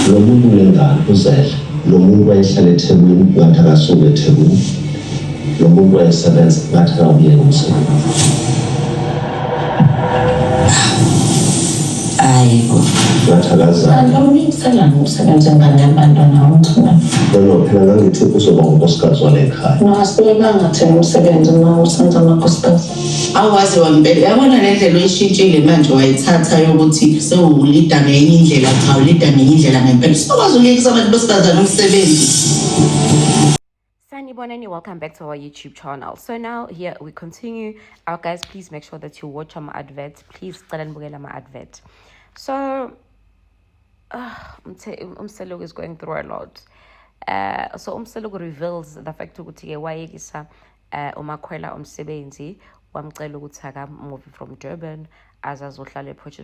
Lo muntu unengane, uzele. Lo muntu wayehlala eThekwini, ngathi akasuke eThekwini. Lo muntu wayesebenza, ngathi akawuyeke umsebenzi. Hayi bo. Ngathi akazali. Kanti umnikiselani umsebenzi ingane yabantwana womthumela? No, phela ngangithi uzoba unkosikazi wale ekhaya. No, asibekanga thina umsebenzi uma usenza amakhosikazi. Awaze wampela yabona le ndlela oyishintshile manje wayithatha yokuthi sewulida ngenye indlela. Cha, ulida ngenye indlela ngempela, sokwazi ukuyekisa abantu besifazane umsebenzi. Sanibonani, welcome back to our YouTube channel. So now here we continue. Our guys, please make sure that you watch our advert. Please cela nibukele ama advert. So uMseleku is going through a lot. So uMseleku reveals the fact ukuthi ke wayekisa uMakhwela umsebenzi, wamcela ukuthi aka-move from Durban aze azohlala ePort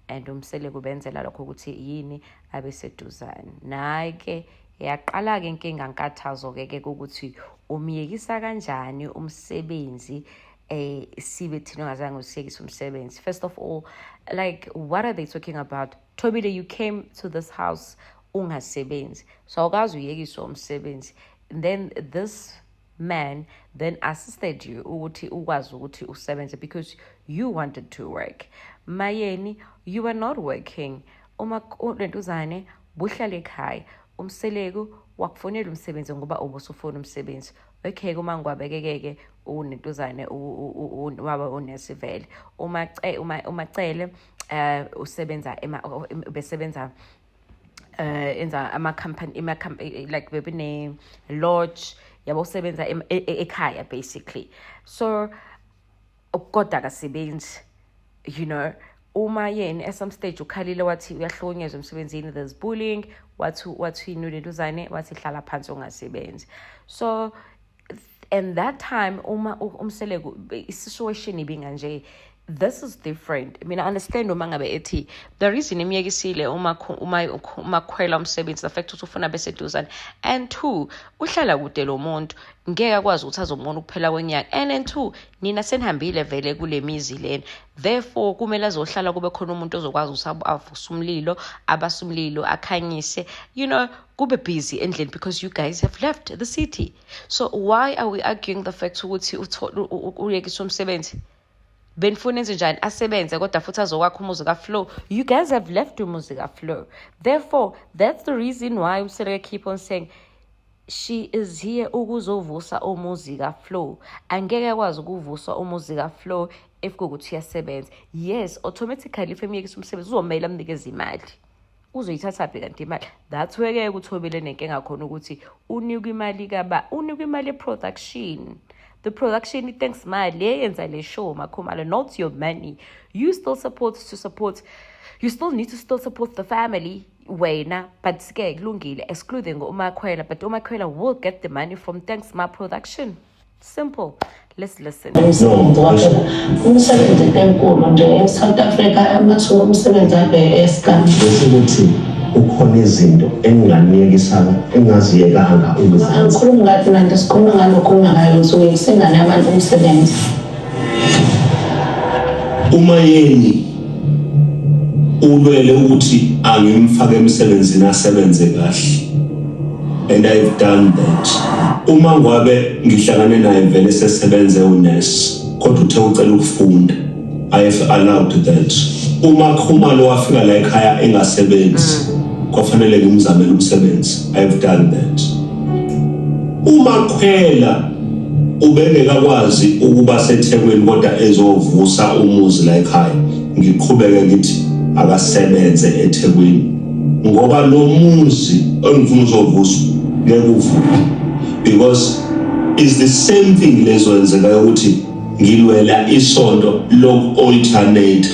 and uMseleku benzela lokho ukuthi yini abe seduzane. Naye-ke yaqala-ke inkinga nkathazo-ke ke ukuthi umyekisa kanjani umsebenzi sibe thina ongazange usiyekise umsebenzi. First of all, like, what are they talking about? Thobile, you came to this house ungasebenzi, so awukazi uyekiswa umsebenzi. Then this man then assisted you ukuthi ukwazi ukuthi usebenze because you wanted to work. Mayeni, you were not working. Uma lentuzane buhlala ekhaya, uMseleku wakufonela umsebenzi ngoba ubusufuna umsebenzi. Okay, uma ngwabekeke unentuzane waba unesivele uma umacele usebenza ema besebenza enza ama company ima like bebene lodge yabo, usebenza ekhaya basically. So kodwa akasebenzi. Uma yena at some stage ukhalile wathi uyahlukunyezwa emsebenzini, there's bullying, wathi inuleluzane, wathi hlala phansi ungasebenzi. So and that time uma uMseleku i-situation ibinganje. This is different. Mina understand uma ngabe ethi the reason imyekisile uma uMakhwela umsebenzi, the fact ukuthi ufuna beseduzane, and two, uhlala kude lo muntu, ngeke akwazi ukuthi azombona ukuphela kwenyanga, and then two, nina senihambile vele kule mizi lena, therefore kumele azohlala kube khona umuntu ozokwazi ukuthi avuse umlilo, abase umlilo, akhanyise, kube busy endlini because you guys have left the city. So why are we arguing the fact ukuthi uyekiswe umsebenzi? Benifuna enze njani? Asebenze kodwa futhi azokwakha umuzi kaFlo? You guys have left umuzi kaFlo. Therefore that's the reason why uMseleku keep on saying she is here ukuzovusa umuzi kaFlo. Angeke akwazi ukuvusa umuzi kaFlo if kuwukuthi uyasebenza. Yes, automatically if emyekisa umsebenzi uzomele amnikeze imali. Uzoyithathaphi kanti imali? That's where-ke kuThobile nenkinga khona ukuthi unikwa imali kaba, unikwa imali ye-production. The production, thanks mali eyenza le show, Makhumalo, not your money. You still support to support, you still need to still support the family wena, but ke kulungile, excluding uMakhwela, but uMakhwela will get the money from Thanks Ma production. Simple. Let's listen. Umsebenzi waphela, umsebenzi into enkulu nje e-South Africa, amathuba omsebenzi abe escam. Bese kuthi kukhona izinto enginganiyekisanga, engingaziyekanga ukuzenza. Angikhulumi ngathi nanto, sikhuluma ngalokhu ungakayenzi, uyekisa ingane yabantu umsebenzi. Uma yeni ulwele ukuthi angimfake emsebenzini asebenze kahle, and I've done that. Uma ngabe ngihlangane naye vele sesebenze unesi, kodwa uthe ucela ukufunda, I have allowed that. Uma Khumalo wafika la ekhaya engasebenzi, kwafanele ngimzamele umsebenzi, I have done that. Uma khwela ubengekakwazi ukuba seThekwini kodwa ezovusa umuzi la ekhaya, ngiqhubeke ngithi akasebenze eThekwini ngoba lo muzi engifuna uzovuswa ngeke uvuke, because is the same thing lezoyenzekayo ukuthi ngilwela isonto loku-alternate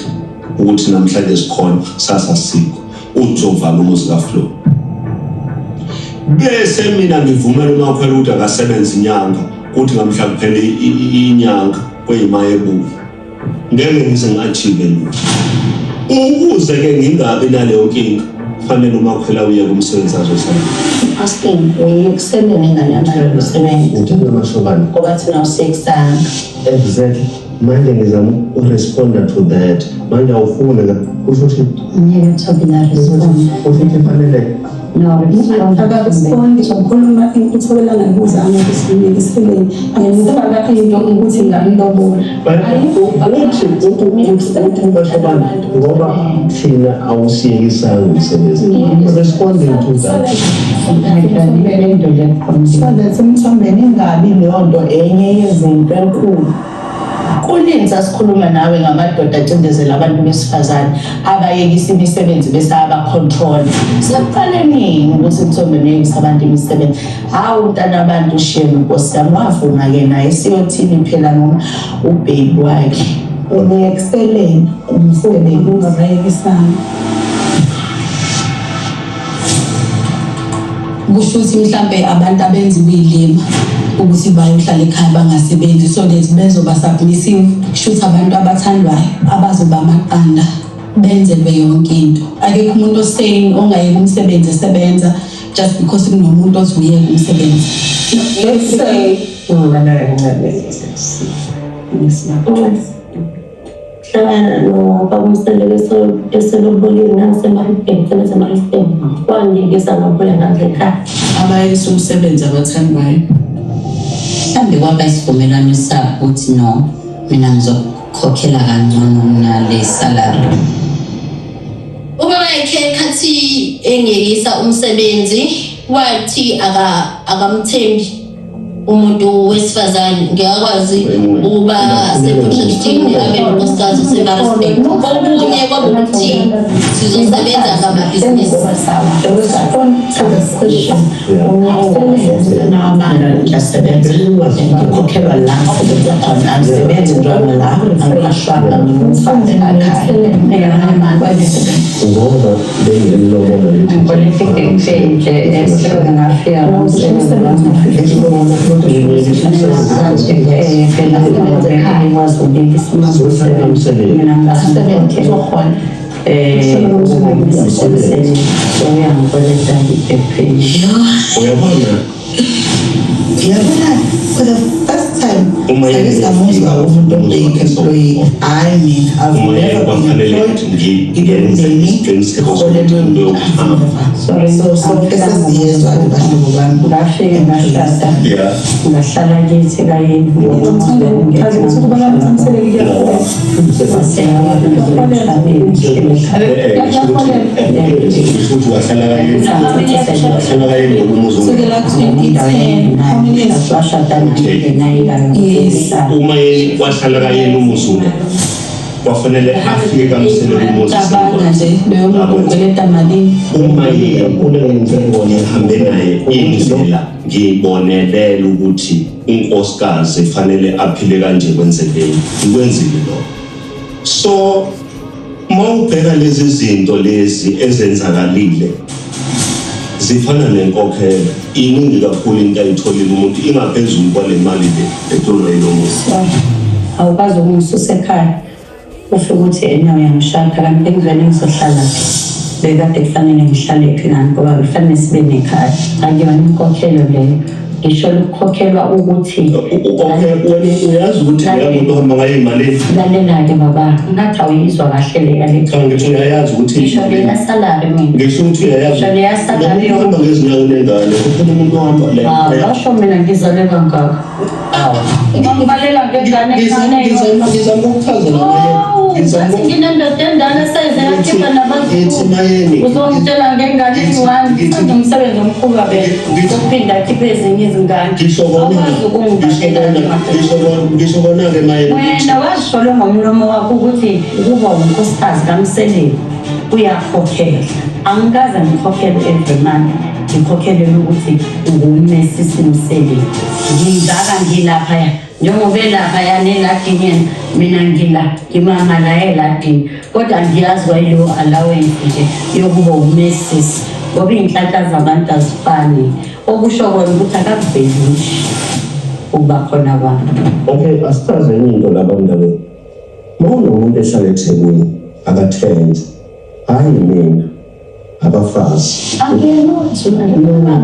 ukuthi namhlanje sikhona, sasa sikho, uzovala umuzi kaFlo, bese mina ngivumela uMakhwela ukuthi akasebenze inyanga, kuthi ngamhla kuphela inyanga kuyima ebuya, ngeke ngize ngi-achieve lutho. Ukuze-ke ngingabi naleyo nkinga, kufanele uMakhwela uyeke umsebenzi azosebenza. Asking, uyiyekiseleni ingane yabantu umsebenzi? Uthanda amashobane. Ngoba thina usiyekisanga. Exactly. Manje ngizama ukuresponda to that. Manje awufuni kusho ukuthi Ngeke Thobela respond. Kusho ukuthi fanele No, respond. Akarespondi, ukhuluma uThobela angayibuzanga ukuthi ngiyekiseleni, ngimfaka into ukuthi ngamlobola. But uthi uthi bashobana ngoba thina awusiyekisanga umsebenzi. Responding to that. So that emthombeni ingabi leyo nto enye yezinto enkulu. Kunini sasikhuluma nawe ngamadoda acindezela abantu besifazane abayekisa imisebenzi bese abacontrol. Sekuqale nini ukuthi Mthombeni uyekisa abantu imisebenzi? Hawu mntana abantu shame nkosi yami, wavuma-ke naye, siyothini phela noma ubaby wakhe. Uyekiseleni umsebenzi ungabayekisanga. Kusho ukuthi mhlampe abantu abenziwe iy'lima ukuthi bayohlala ekhaya bangasebenzi so that bezoba submissive, kusho ukuthi abantu abathandwayo abazoba amaqanda benzelwe yonke into. Akekho umuntu osane ongayeka umsebenzi esebenza just because kunomuntu othi uyeka umsebenzi. Let's say Hlangana nobaba uMseleku eselobolile, ngangiseMaritzburg, ngisebenza eMaritzburg. Wangiyekisa ngabuya ngaze ekhaya. Abayekisa umsebenzi abathandwayo. Mhlambe kwaba isivumelwano sabo ukuthi no, mina ngizokukhokhela kangcono kunale salary. Ubaba yakhe khathi engiyekisa umsebenzi wathi akamthembi umuntu wesifazane, ngiyakwazi ukuba secontractini abe nonkosikazi oseMaritzburg. Okunye kwaba ukuthi sizosebenza ngamabhizinisi. Respond to the question. Ngiyasebenza, ngikhokhelwa la ngisebenza khona, angisebenzi njengoba la angiqashwanga, ngingumfazi ekhaya. Ngoba bengilobola ngithi Ngikweleta i-back nje esuke ngafika ngomsebenzi wami. Phela ekhaya ikwazi ukubika umsebenzi. Mina ngisebenzi Uzohola. Umsebenzi uyangikweleta i-back pay. Uyabona. Uyabona, for the first time Uma sake yena samuzwa efika, umuntu umuzi ongekho wakhe employee. Hayi mina, I've Uma yena never been kwafanele employed. ngenze Ngibe isiqiniseko ngiholelwe sokuthi mina. uyokuhamba. Sorry. So sonke sesiyezwa-ke bahlobo bami. Ngafike ngashada, Yeah. ngahlala kithi kayini. Chaza ukuthi ukuba umsebenzi kuyaholela. Kusho ukuthi wahlala kayeni ngoba umuzi Kusukela 2010, how many years? Washada naye. Yes. Uma yena wahlala kayeni umuzi ungekho, kwafanele afike kaMseleku umuzi Cabanga nje loyo muntu ukweleta malini. Uma yena ngihambe naye indlela, ngibonelele ukuthi unkosikazi fanele aphile kanje, kwenzekeni, ngikwenzile lokho. So mawubheka lezi zinto lezi ezenzakalile zifana nenkokhelo, iningi kakhulu into ayitholile umuntu, ingaphezulu kwale mali le etholwa yilo muzi. Awukwazi ukungisusa ekhaya ufike ukuthi ena uyangishada, kanti bengivele ngizohlala phi? Bekade kufanele ngihlale phi ngani? Ngoba kufanele sibe nekhaya. Akuyona inkokhelo leyo, ngisho ukukhokhelwa ukuthi Okay, wena uyazi ukuthi leya muntu ohamba ngayo imalini? Lalela-ke baba, ngathi awuyizwa kahle leya le. Cha, ngithi uyayazi ukuthi Ngisho leya salary mina. Ngisho ukuthi uyayazi. Ngisho leya salary. Lo muntu uhamba ngezinyawo nengane, kukhona umuntu ohamba la. Basho mina ngizalwe kangaka. Ngibalela ngengane encane. Ngizama ukuchazela Oh, ngizama ngathi nginendoda endala seyize yakhipha Ngithi mayeni Uzongitshela ngengane eyi-one, senze umsebenzi omkhulu kabela ukuphinda akhiphe ezinye izingane. Ngisho kona Awukwazi ukungivalela madoda. ngisho kona-ke mayeni. Wena wazisholo ngomlomo wakho ukuthi ukuba unkosikazi kaMseleku uyakhokhela. Angikaze ngikhokhele every month, ngikhokhelele ukuthi nguMrs Mseleku. Ngingaka ngilaphaya njengoba elaphaya neladini yena, mina ngila ngimama la eladini, kodwa ngiyazi kwayileyo allowance nje yokuba uMrs, ngoba iy'nhlanhla zabantu azifani, okusho kona ukuthi akakubhelishi ukuba khona kwami. Okay, asichaze enye into lapha mntabeni. Uma unomuntu ehlala eThekwini akathenjwa, hhayi mina, abafazi. Akuyena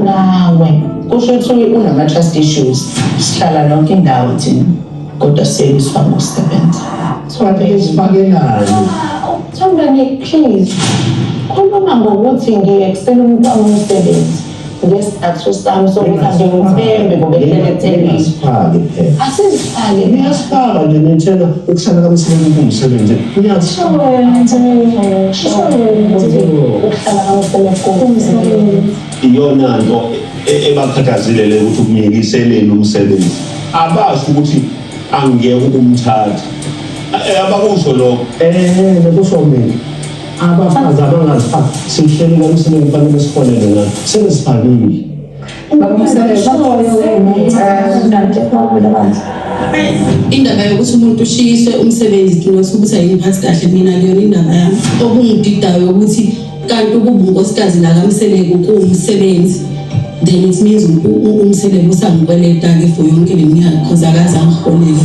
ngawe, kusho ukuthi unama-trust issues, sihlala nonke indawo thina. Kodwa siyekiswa ngokusebenza. Sifakelani? Mthombeni, please. Khuluma ngokuthi ngiyekisela umuntu wami umsebenzi ngesizathu sami sokuthi angimthembi ngoba ehlele eThekwini. Ningasifaki phela. Asizifake. Niyasifaka nje nitshela ukuhlala kaMseleku kuwumsebenzi. Niyasifaka. Ukuthi ukuhlala kaMseleku kuwumsebenzi. Iyona nto ebakhathazile le ukuthi ukunyekiseleni umsebenzi. Abasho ukuthi angiyeke ukumthatha. Abakusho lokho. Bekusho mina. Abafazi abangazifaki. Sihleli kaMseleku kufanele siholele ngani. Sebesifakile. Indaba yokuthi umuntu ushiyiswe umsebenzi not ukuthi ayingiphathi kahle mina kuyona indaba yami. Okungididayo ukuthi kanti ukuba unkosikazi la kaMseleku kuwumsebenzi then it means uMseleku usangikweleta-ke for yonke le minyaka cause akaze angiholele.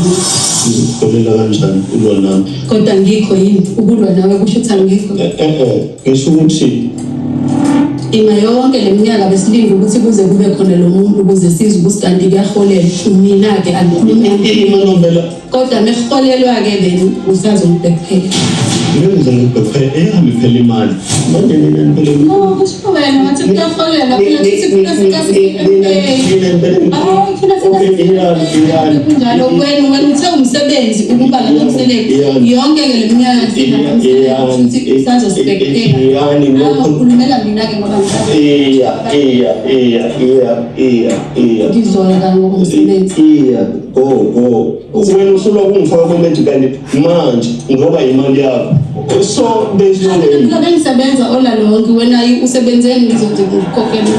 Ngikuholela kanjani ulwa nami? Kodwa ngikho yini ukulwa nawe kusho ukuthi angikho? Ngisho ukuthi Ima yonke le minyaka besilinda ukuthi kuze kube khona lo muntu ukuze sizwe ukuthi kanti kuyaholelwa. Mina-ke angikhulumi ima Nombela kodwa mekuholelwa-ke then usazongibhekpheka. Ngize ngibhekhe eyami phela imali. Manje nina niphele No, kusho wena wathi kuyaholelwa phela sithi funa Hayi, thina kunjalo wena wena uthe umsebenzi ukuba ngakamseleku yonke-ke le minyaka futhi usazosibhekpheka. Khulumela mina-ke ngoba Iya, iya, iya, iya, iya, iya. ngizona kaloku umsebenzi. Iya, go, go. Wena usulwa kungifaka kwi-medical manje ngoba imali yakho. So there's no way. Phela bengisebenza olalo wonke wena usebenzeni ngizoze ngikukhokhele.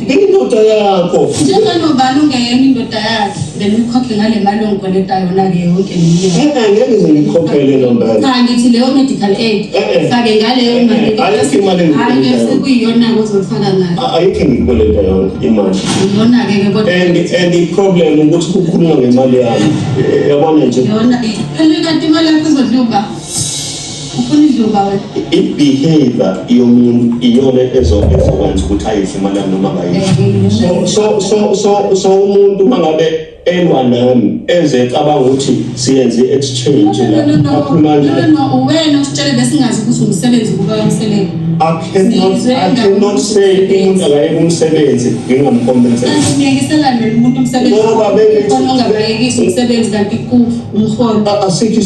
Indoda yakho. Njenganobani ungeyona indoda yakhe then uyikhokhe ngale mali ongikweleta yona-ke yonke le minyaka. Ngeke ngize ngikhokhele Nombela. Cha ngithi leyo medical aid Eh, eh. fake ngaleyo mali. Ayikho imali Hhayi-ke engikweleta yona. sekuyiyona-ke ozolifaka ngayo. Ayikho engikweleta yona imali. Iyona-ke ke kodwa. And i-problem ukuthi kukhulunywa ngemali yami. Yabona nje Yona phela kanti imali yakho izodliwa. Ufuna idliwa wena. I-behavior yomuntu iyona ezokwenza ukuthi ayidle imali yami noma angayidli. So umuntu uma ngabe elwa nami eze ecabanga ukuthi siyenze i-exchange No, no, no, la akhuluma no, kanje. no, no, wena usitshele besingazi ukuthi umsebenzi kuba kaMseleku. I cannot say umuntu akayeke umsebenzi ngingamcompensate. Kanti umyekiselani wena umuntu umsebenzi? Ngoba Khona ongabayekisi umsebenzi kanti ku umholo. Asikho.